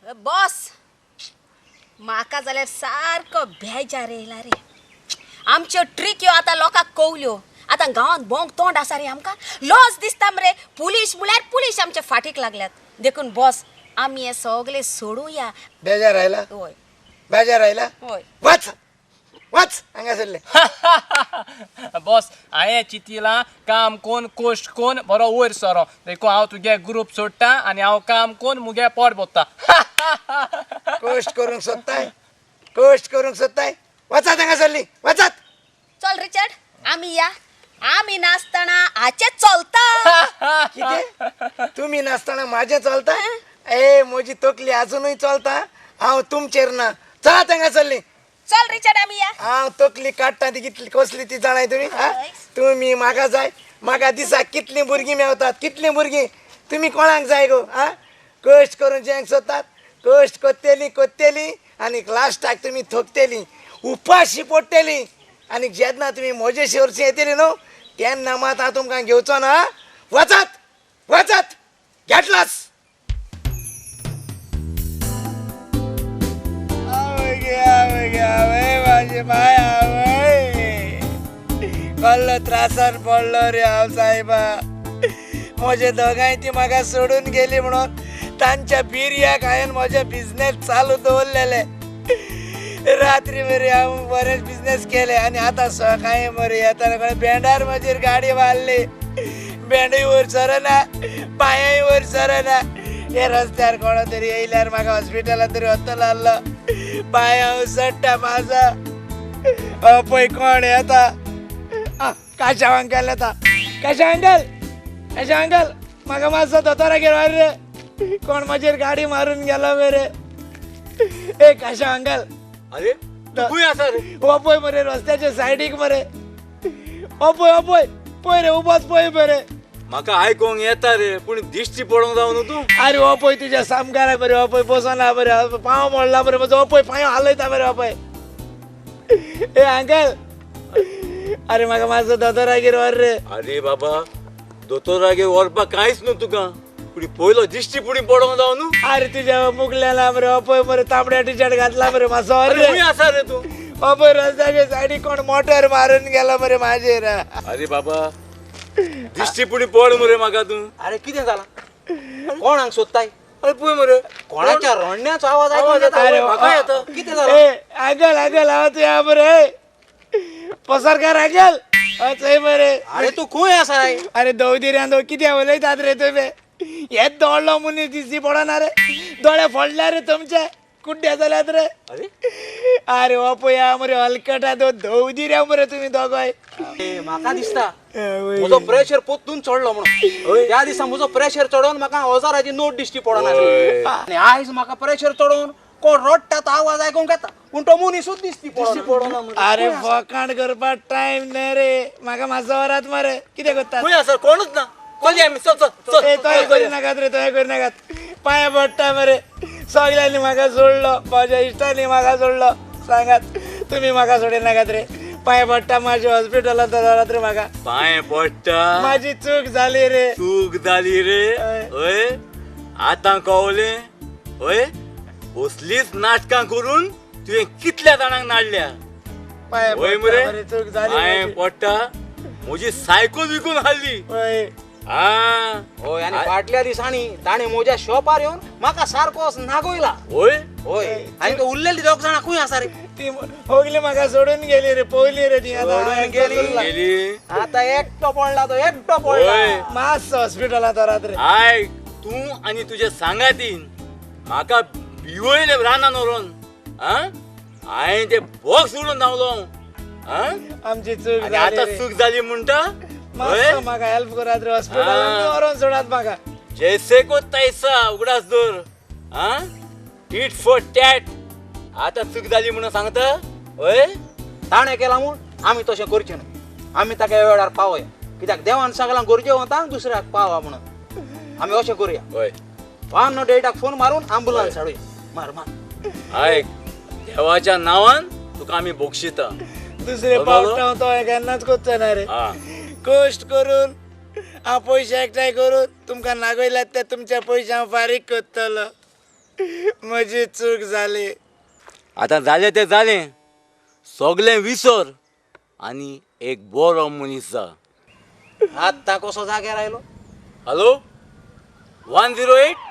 Boss, म्हाका जाल्यार सारको बेजार येयला रे. आमच्यो ट्रिक्यो आतां लोकांक कवल्यो. आतां गांवांत भोंवक तोंड आसा रे आमकां? लॉस दिसता मरे. पुलीस म्हळ्यार पुलीस आमच्या फाटीक लागल्यात. देखून बॉस, आमी हें सगळें सोडुया. बेजार आयला? हय. बेजार आयला? हय. वच वच हांगासरले. बॉस, हांवें चिंतिलां काम कोन कोश्ट कोन बरो वयर सरो. देखून हांव तुगे ग्रूप सोडटा आनी हांव काम कोन मुगे पोट भरता. कश्ट करूंक सोदताय, कश्ट करूंक सोदताय. वचात हांगासरली, वचात. चल रिचर्ड, आमी या. आमी नासतना हाचें चलता. कितें, तुमी नासतना म्हाजें चलता? ए, म्हजी तकली अजुनूय चलता. हांव तुमचेर ना. चलात हांगासरली. चल रिचर्ड, आमी या. हांव तकली काडटा ती कितली कसली ती जाणाय तुमी? हा, तुमी म्हाका जाय? म्हाका दिसाक कितलीं भुरगीं मेवतात, कितलीं भुरगीं. तुमी कोणाक जाय गो? हा, कश्ट करून जेंक सोदतात. कश्ट कोत्तेली कोत्तेली आनी लास्टाक तुमी थकतेली, उपाशी पडटेली. आनी जेन्ना तुमी म्हजे शेवरशी येतली न्हू, तेन्ना मात हांव तुमकां घेवचो ना. वचात वचात, घेतलास. आवय गे, आवय गे, आवय माझे माय, आवय. कसलो त्रासान पडलो रे हांव सायबा. म्हजे दोगांय ती म्हाका सोडून गेली म्हणून तांच्या बिरयाक हांवें म्हजे बिजनेस चालू दवरलेले. रात्री मरे हांव बरेच बिजनेस केले आनी आतां सकाळी मरे येतना कोणें बेंडार म्हजेर गाडी मारली. बेंडूय वयर सरना, पांयूय वयर सरना. हे रस्त्यार कोणो तरी येयल्यार म्हाका हॉस्पिटलांत तरी वतलो आहलो. पांय हांव चडटा म्हाजो. पळय कोण येता. काशाव अंकल येता. काशाव अंकल, काशाव अंकल, म्हाका मातसो दोतोरागेर व्हर रे. कोण म्हजेर गाडी मारून गेलो मरे. ए काशाव अंकल. अरे, तूं खंय आसा रे? हो पळय मरे रस्त्याच्या सायडीक मरे. हो पळय, हो पळय, पळय रे, उबोच पळय मरे. म्हाका आयकोंक येता रे, पूण दिश्टी पडोंक जाव न्हू तूं. अरे हो पळय तुज्या सामकाराक मरे. हो पळय बसोना मरे. पांव मोडला मरे म्हजो. हो पळय पांय हालयता मरे. हो पळय. ए अंकल, अरे म्हाका मातसो दोतोरागेर व्हर रे. अरे बाबा, दोतोरागेर व्हरपाक कांयच न्हू तुका, पूण पयलो दिश्टी पुडी पडोंक जाव न्हू. अरे तुज्या मुगल्याला मरे. हो पळय मरे, तांबड्या टी शर्ट घातला मरे. मातसो व्हर अरे रे. खंय आसा रे तूं? हो पळय रस्त्याच्या सायडीक कोण मोटर मारून गेलो मरे म्हाजेर. अरे बाबा, दिश्टी पुडी पड मरे म्हाका तूं. अरे कितें जालां? कोणाक सोदताय? अरे पळय मरे, कोणाच्या रडण्याचो आवाज आयकूंक आवाज येता. अरे म्हाका येता. कितें जालां? ए अंकल, अंकल, हांव तुया मरे. पसरकार अंकल, चोय मरे. अरे तूं खंय आसाय? अरे दवदिऱ्यान दव कितें उलयतात रे तुमी? हेच दोडलो मनीस दिसती पडना रे. दोळे फोडल्या रे तुमचे, कुड्डे जाल्यात रे. अरे अरे हो पळया मरे हलकटा तो दवदिऱ्या मरे तुमी दोगांय. ए, म्हाका दिसता म्हजो प्रेशर पोत्तून चडलो म्हणून. त्या दिसा म्हजो प्रेशर चडोवन म्हाका हजाराची नोट दिश्टी पडना, आनी आयज म्हाका प्रेशर चडोवन कोण रडटा तो आवाज आयकूंक येता, पूण तो मनीसूच दिश्टी पडना. अरे फकाण करपाक टायम न्हय रे म्हाका. मातसो वरात मरे. कितें करता? खंय आसा? कोणूच ना. चल आमी, चल चल. ए चल. तोय करी नाकात रे, तोय करी नाकात. पांय पडटा मरे. सगळ्यांनी म्हाका सोडलो, म्हज्या इश्टांनी म्हाका सोडलो. सांगात, तुमी म्हाका सोडी नाकात रे. पांय पडटा. म्हाज्या हॉस्पिटलांत व्हरात रे म्हाका. पांय पडटा? माझी चूक जाली रे. चूक जाली रे? हय. हय, आतां कवलें? हय, असलीच नाटकां करून तुवें कितल्या जाणांक नाडल्या. पांय हय पडटा मरे, मरे, चूक जाली पांय म्हजी. पडटा. म्हजी सायकल विकून हाडली. हय. आ हय, आनी फाटल्या दिसांनी ताणें म्हज्या शॉपार येवन म्हाका सारको नागयला. हय. हय, आनी तो उरलेली दोग जाणां खंय आसा रे? ती होगली म्हाका सोडून गेली रे, पळयली रे ती आतां. सोडून गेली. गेली. आतां एकटो पडला तो, एकटो पडला. हय. मातसो हॉस्पिटलांत व्हरात रे. आयक, तूं आनी तुजे सांगातीन म्हाका भिवयले रानान व्हरोन. आ, हांवें ते बॉक्स उडोवन धांवलो. आ, आमची चूक आनी जाली आतां रे. चूक जाली म्हणटा? मातसो म्हाका हेल्प करात रे, हॉस्पिटलांत व्हरोन सोडात म्हाका. जैसे को तैसा उगडास दवर. आ, टीट फॉर टॅट. आतां चूक जाली म्हणून सांगता? हय. ताणें केलां म्हूण आमी तशें करचें न्हय. आमी ताका ह्या वेळार पावया, कित्याक देवान सगळ्यांक गरजेवंतांक दुसऱ्याक पावा म्हणून. आमी अशें करुया, हय, 108 फोन मारून आंबुलन्स हाडुया. मार मार. आयक, देवाच्या नांवान तुका आमी बक्षिता. दुसरे पावट हांव तो केन्नाच करचो ना रे. कश्ट करून हांव पयशे एकठांय करून तुमकां नागयल्यात, ते तुमचे पयशे हांव फारीक करतलो. म्हजी चूक जाली. आतां जालें तें जालें, सगळें विसर आनी एक बरो मनीस जा. आत्तां कसो जाग्यार आयलो. हॅलो 108.